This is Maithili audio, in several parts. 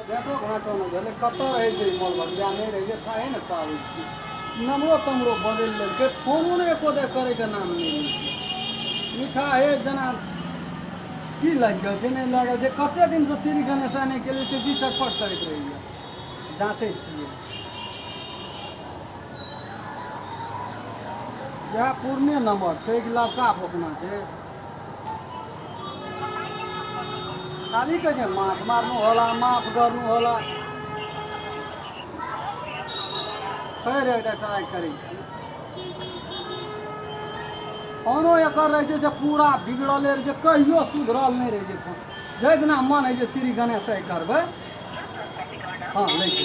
भेटो घाटो नहि भेलै। कतऽ रहै छै ई मलबगिया? नहि रहै छै थाहे ने पाबै छियै। नम्बरो तम्बरो बदलि लेलकै, फोनो नहि एको बेर करैके नाम नहि लै छै। मीठा हे जेना की लागि गेल छै, नहि लागल छै। कते दिनसँ श्री गणेशा नहि केलियै से जी चटपट करैत रहैया। जाँचै छियै, इएह पुरने नम्बर छै कि लवका फुकना छै? खाली कहै छै माछ मारनु होला, माफ गर्नु होला। फेर एकटा ट्राइ करै छी। फोनो एकर रहै छै से पूरा बिगड़ले रहै छै, कहियो सुधरल नहि रहै छै फोन। जाहि दिना मन होइ छै श्री गणेश करबै। हँ, लै के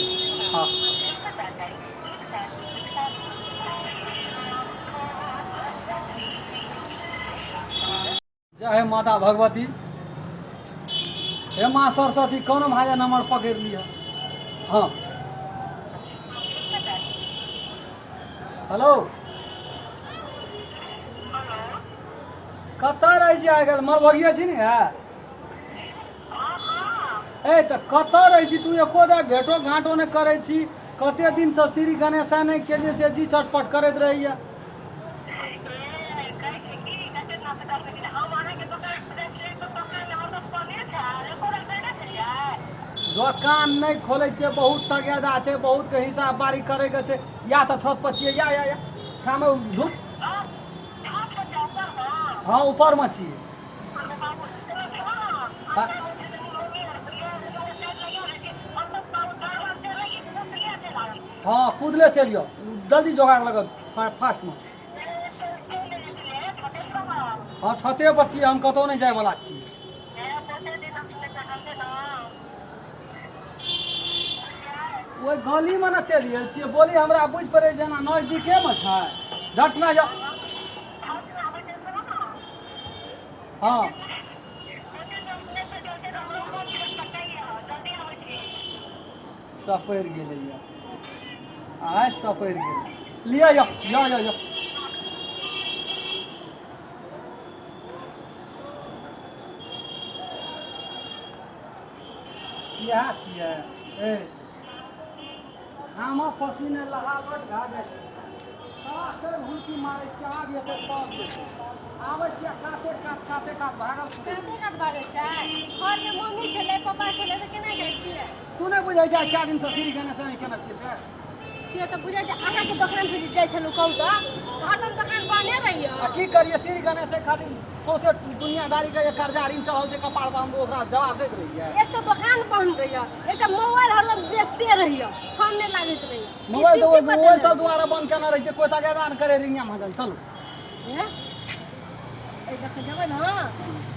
हँ। जय हे माता भगवती, हे माँ सरस्वती, कोनो भाई नंबर पकड़ि लिअ। हँ, हेलो, कतऽ रहै छी आइ काल्हि? मरभगिया छी ने? ए तऽ कतऽ रहै छी तू? एको दा भेटो घाटो नहि करै छी। कते दिनसँ श्री गणेशा नहि केलियै से जी छटपट करैत रहैया। दोकान नहि खोलै छियै, बहुत तगेदा छै, बहुत के हिसाब बारी करैके छै। या तऽ छत पर छियै या या या ठामे धूप। हँ, ऊपरमे छियै। हँ, कुदले चलि जाउ, जल्दी जोगाड़ लगत फास्टमे। हँ, छते पर छियै हम, कतहु नहि जायवला छी। ओहि गलीमे ने चलि गेल छियै। बोली हमरा बुझि पड़ै जेना नजदीकेमे छै। झट ना जाउ। हँ, सपरि गेलैया, आइ सपरि गेलै। लिअ, यौ यौ यौ यौ, इएह छियै। ए घामक पसीने लहालट भए जाइ छै। फेर हुलकी मारै छियै, आब एतै तब जेतै। आबै छियै काते कात, काते कात भागल। काते कात भागै छै। घरमे मम्मी छलै, पापा छलै तऽ केना जाइ छियै? तू नहि बुझै छै कए दिनसँ श्री गणेश नहि केने छियै से? से तऽ बुझै छै। अहाँके दोकान पर जे जाइ छलहुँ कहू तऽ हरदम दोकान बने रहियै। आ की करियै, श्री गणेश खातिर सौंसे दुनियादारी के कर्जा ऋण चढ़ल छै कपार पर, हम ओकरा जवाब दैत रहियै। एक तऽ दोकान बंद रहैया, एकटा मोबाइल हरदम व्यस्ते रहैया, फोन नहि लागैत रहैया। मोबाइल तऽ ओहि सब दुआरे बंद केने रहै छै, कोइ तगेदा नहि करे। रिंगिया महाजन, चलू। हैं? एहि दऽ जेबै ने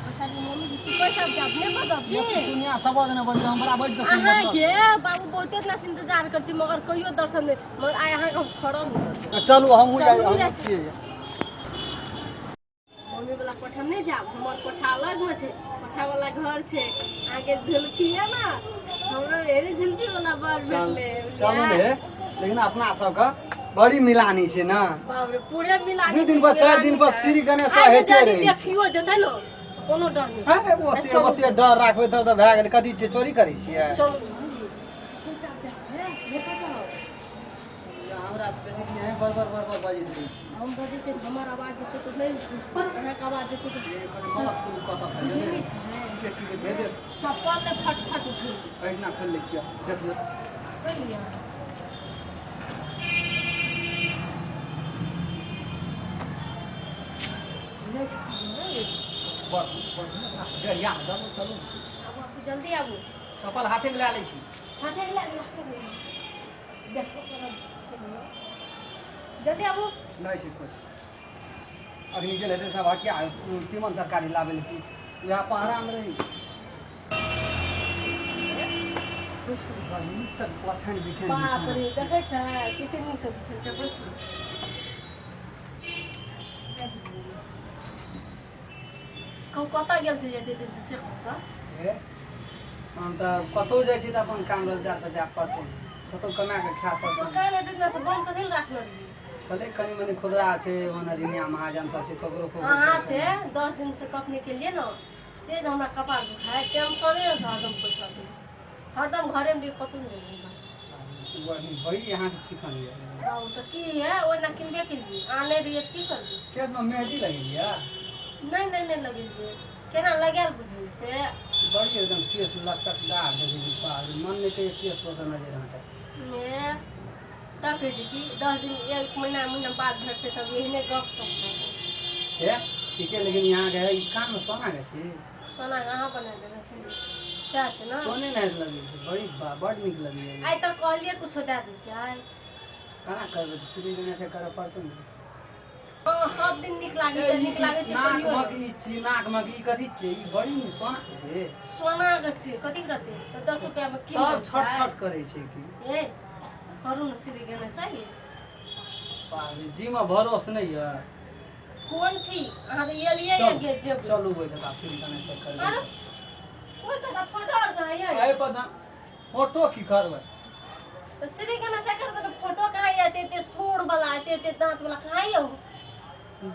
पैसा मम्मी जी, पैसा जाब नहि बदब की? दुनिया सब ने बजै, हमरा बज दे। अहाँके बाबू बहुते दिना से इंतजार करै छी, मगर कहियो दर्शन नहि। मगर आइ अहाँके हम छोड़ब नहि। चलू, हमहूँ जाइ। चलू, हमहूँ जाइ छी। छियै। मम्मी वाला कोठा मे नहि जायब, हमर कोठा अलग मे छै, कोठा वाला घर छै। अहाँके झुलफी है ने, हमरो एहने झुलफी वाला बर भेटलै। चलू ने, लेकिन अपना सबके बड़ी मिलानी छै ने। बाप रे, पूरे मिलानी। 2 दिन पर, 4 दिन पर श्री गणेश हेते रहै छै। देखियो जेतै ने, कोनो डर नहि छै। ओते ओते डर राखबै तब तऽ भए गेलै। कथी छियै, चोरी करै छियै? चलू। हमरा से बेसी की अहीं बड़ बड़ बड़ बड़ बजैत रहै छी। हम बजै छियै, हमर आवाज जेतै तऽ नहि, अहाँके आवाज जेतै तऽ गलत कोनो कतऽ बुझै नहि छै। ठीके ठीके, भेजे। चप्पल ने फट फट उठै। एहिना खोलि लै छियै, देख ले। खोलि लिअ। बड़ बढ़िया, चलू चलू। आबू आबू, जल्दी आबू। चप्पल हाथेमे लए लै छी। हाथे लए लिअ, हाथे लए लिअ। देखो करब, जल्दी आबू। नहि छै कोइ, अखनी गेल हेतै सब हटिया तीमन तरकारी लाबै लए की वएह पहरामे रही। नीकसँ ओछाइन बिछाइन। बाप रे, देखै छै कते नीकसँ बिछल छै। बैठू। कहू, कतऽ गेल छै एते दिनसँ, से कहू तऽ। हे, हम तऽ कतहु जाइ छी तऽ अपन काम रोजगार पर जाय पड़तै, कतहु कमा कऽ खाय पड़तै। दोकान एते दिनसँ बंद कथी लए राखने रहियै? छलै कनि मनि खुदरा छै, ओना रिनिया महाजन सब छै, ककरो ककरो। अहाँ से 10 दिन से कखनी केलियै ने से जे हमरा कपार दुखाय, टेंशने से हरदम बैठल रही। हरदम घरेमे रहियै, कतहु नहि रहियै। बड़ी अहाँके चिकन यऽ। जाउ तऽ की है, ओहिना किनबे केलियै, आनै रहियै तऽ की करबै? केशमे मेहदी लगेलियै? नहि नहि नहि लगेलियै। केना लगायल बुझियै से? बड़ी एकदम केश लचकदार देखै छी, बाप रे, मन नहि कहियै केश पर से नजर हटाय। ने तब कहै छै कि 10 दिन एक महीना महीना बाद भेटतै तब एहने गप सप करतै। हे ठीके, लेकिन यहाँके ई कानमे सोना के छी? सोना के अहाँ बना देने छलियै, सएह छै ने? सोने नहि लगै छै, बड़ी बड नीक लगैए। आइ तक कहलियै कुछो दए दै छै? केना करबै तऽ श्री गणेश करऽ पड़तै ने। हँ, सब दिन नीक लागै छै, नीक लागै छै। नाक कहियो मक ई छी, नाक मक ई कथी छियै? ई बड़ी सोना के छै। सोना के छै, कथी के रहतै तऽ? 10 रुपआ मे कीन तब लै छट छै। छट करै छै की? ए करू ने श्री गणेश ये। बाप रे, जीमे भरोस नहि यऽ। कोन ठीक, अहाँ तऽ एलियै चलू। ये जेबै। चलू, ओहि कथा श्री गणेश करबै। आरो ओहि कथा फोटो आर कहाँ ये? एहि पर फोटो की करबै? तऽ श्री गणेश करबै तऽ फोटो कहाँ ये? एते एते सूर वाला, एते एते दाँत वाला कहाँ ये?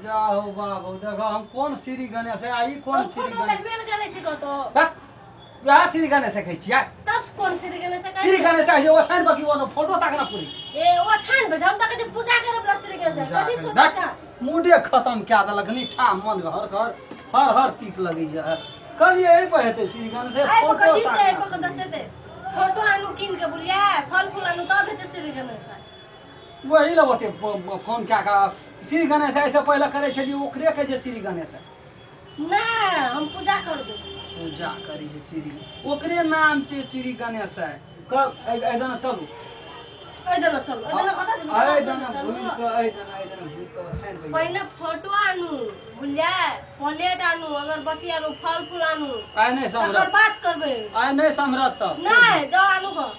जाहो बाबू, देखो हम कोन श्री गणेश है आ ई कोन हम श्री फोटो गणेश। देखबे ने करै छी कतौ। धक, वएह श्री गणेश कहै छियै। तब कोन श्री गणेश कहै श्री छै? गणेश है जे ओछाइन पर की ओनो फोटो ताकना पुरै छै। ए ओछाइन पर हम तऽ कहै छी पूजा करे वाला श्री गणेश। पूजा कथी करै। सोचै धक, छ? मूडे खतम कए देलक निठा, मन हर हर हर हर तीत लगैया। कहलियै एहि पर हेतै श्री गणेश आइ पर फोटो कथी छै? एहि ताकना पर कतऽ से हेतै? फोटो आनू कीन के, बुझलियै? फल फूल आनू तब हेतै श्री गणेश। वही लए ओते फोन कए कऽ श्री गणेश एहिसँ पहिले करै छलियै, ओकरे कहै छै श्री गणेश। नहि, हम पूजा करबै। पूजा करै छै श्री, ओकरे नाम छै श्री गणेश। एहि दना चलू। एहि दना चलू, एहि दना कतऽ जेबै? एहि कतऽ दना चलू? घुरि कऽ एहि दना, एहि दना घुरि कऽ ओछाइन पर। पहिने फोटो आनू, बुझलियै? प्लेट आनू, अगरबत्ती आनू, फल फूल आनू। आइ नहि तकर सम्हरत। बाद करबै। आइ नहि सम्हरत तब। नहि, जाउ आनू गऽ,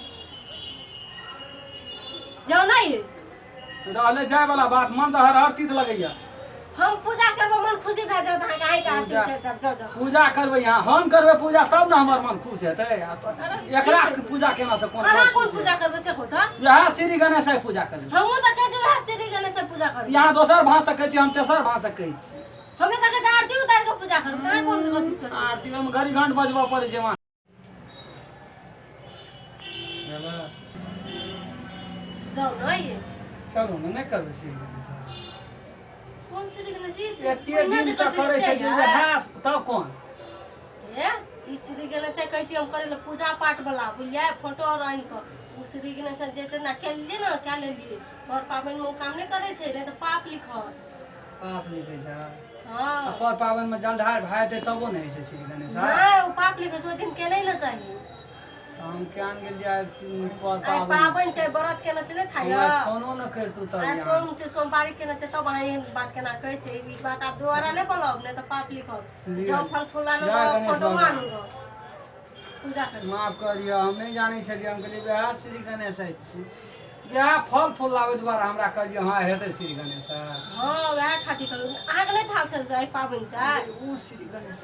जाउ। नहि रहले जाय वाला बात, मन तऽ हर हर तीत लगैया। हम पूजा करबै, मन खुशी भए जायत अहाँके। आइ के आरती पूजा- उतारि देब, जाउ जाउ। पूजा करबै यहाँ, हम करबै पूजा तब ने हमर मन खुश हेतै। आ अरे, एकरा की कहै छै? पूजा केना से कोन अहाँ मन कोन खुश पूजा हेतै? करबै से कहू तऽ। वएह श्री गणेश पूजा करबै। हमहूँ तऽ कहै छी वएह श्री गणेश पूजा करबै। यहाँ दोसर भाषा कहै छी, हम तेसर भाषा कहै छी। हमे तऽ कहै छी आरती उतारि कऽ पूजा करबै, तऽ अहाँ कोन कथी सोचै छी? आरती ओहिमे घड़ी घंट बजबऽ पड़ै छै वहाँ। जाउ ने ये। चलू ने, नहि करबै श्री गणेश? कोन श्री गणेश ई? एते पहिने दिन जे से कहै करै छलियै छलियै से जे यै? घास तब कोन? हे, ई श्री गणेश कहै छी हम करै लए पूजा पाठ वाला, बुझलियै? फोटो आर आनि कऽ ओ श्री गणेश जे तेना कए लेलियै ने, कए लेलियै। पर पाबनिमे ओ काम नहि करै छै, नहि तऽ पाप लिखत। पाप लिखै छै? हँ। पर पाबनिमे जलढार भए जेतै तबो नहि होइ छै श्री गणेश? नहि, ओ पाप लिखै छै, ओहि दिन केने ने चाही। हम केहन गेलियै पर आइ पाबनि पाबनि छै, व्रत केने छै, नहि थाय? हमरा फोनो नहि करितू तब आइ यहाँ। सोम छै, सोमवारी केने छै, तब अहाँ एहन बात केना कहै छै? ई बात आब दोबारा नहि बोलब, नहि तऽ पाप लिखब। लिअ। जाउ, फल फूल आनू, जय गणेश फोटो भगवान। आनू गऽ, पूजा करू। माफ करियौ, हम नहि जानै छलियै। हम कहलियै वएह श्री गणेश छी, वएह फल फूल लाबै दुआरे हमरा कहलियै हँ हेतै श्री गणेश। हँ, वएह खातिर करू। अहाँके नहि थाल छल से आइ पाबनि छै? ओ श्री गणेश।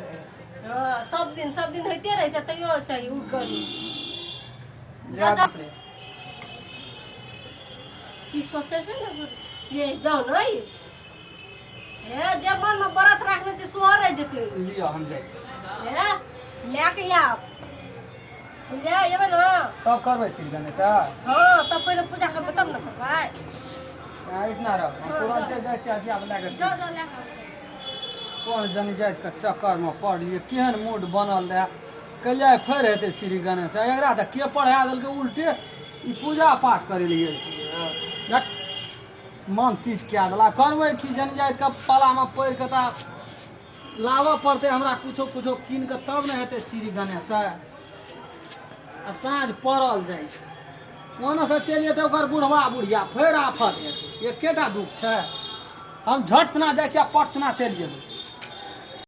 हँ, सब दिन सब दिन होइते रहै छै, तैयो चाही ओ करू। जा। की सोचै छै ने ये? जाउ ने हे, जे मनमे व्रत राखने छै सेहो रहि जेतै। लिअ, हम जाइ छी। हे, लए के आब, बुझलियै? एबै ने? तब करबै श्री गणेश। हँ, तब पहिले पूजा करबै तब ने करबै। एहिठिना रह, हम हँ, तुरन्ते जाइ छी अथिया लए कऽ। जाउ जाउ, लए के आबै छी। कोन जनी जातिके चक्करमे पड़लियै, केहन मूड बनल रहए। कहलियै फेर हेतै श्री गणेश, एकरा तऽ के पढ़ा देलकै उल्टे ई पूजा पाठ करै लए गेल छियै। झट, मन तीत कए देला। करबै की, जन जातिके पालामे पड़ि कऽ तऽ लाबऽ पड़तै हमरा कुछो कुछो कीन कऽ, तब ने हेतै श्री गणेश। आ साँझ पड़ल जाइ छै, ओनऽसँ चलि जेतै ओकर बुढ़वा बुढ़िया, फेर आफत हेतै। एकेटा दुःख छै, हम झट सना जाइ छियै आ पट सना चलि जेबै।